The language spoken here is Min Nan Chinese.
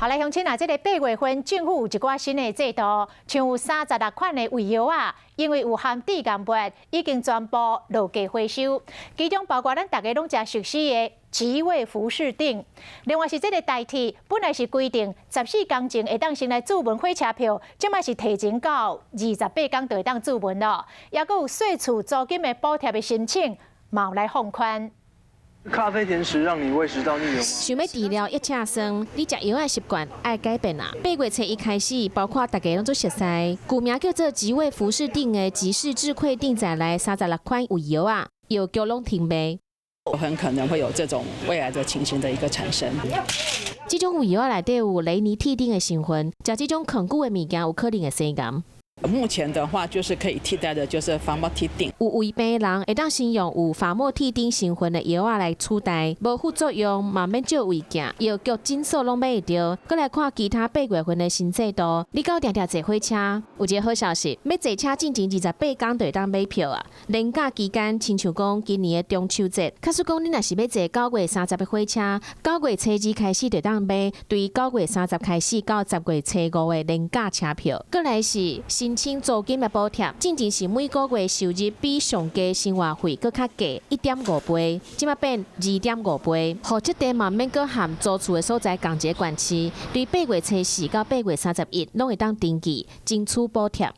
好來，鄉親啊，這个八月份政府有一寡新的制度，像有36款的胃藥啊，因為有含致癌物，已經全部落架回收。其中包括咱大家攏誠熟悉的吉胃福適酊。另外是這个台鐵，本來是規定14工前會當先來注文火車票，這擺是提前到28工就會當注文囉。抑閣有稅厝租金的補貼的申請，嘛有來放寬。咖啡甜食讓你胃食道逆流嗎？想欲治療腋車酸，你食藥的習慣愛改變啊！8月初1開始，包括大家攏足熟悉，舊名叫做吉胃福適酊的吉氏治潰定在內36款胃藥啊，藥局攏停賣。很可能會有這種胃癌的情形的一個產生。這種胃藥內底有雷尼替丁的成分，食這種抗久的物件有可能會生癌。目前的話，就是可以替代的，就是法莫替丁。有胃病的人會當先用有法莫替丁成分的藥仔來取代，無副作用，嘛免照胃鏡，藥局診所攏買會著。閣來看其他八月份的新制度，你敢有定定坐火車？有一个好消息，欲坐車進前28工就會當買票啊！連假期間，親像講今年的中秋節，假使講你若是欲坐9月30的火車，9月初2開始就當買，對9月30開始到10月初5的連假車票。閣來是申請租金的補貼，進前是每個月收入比上低生活費閣較低1.5倍，這擺變2.5倍。予這地嘛免閣和租厝的所在仝一个縣市，對8月初4到8月31，攏會當登記爭取補貼。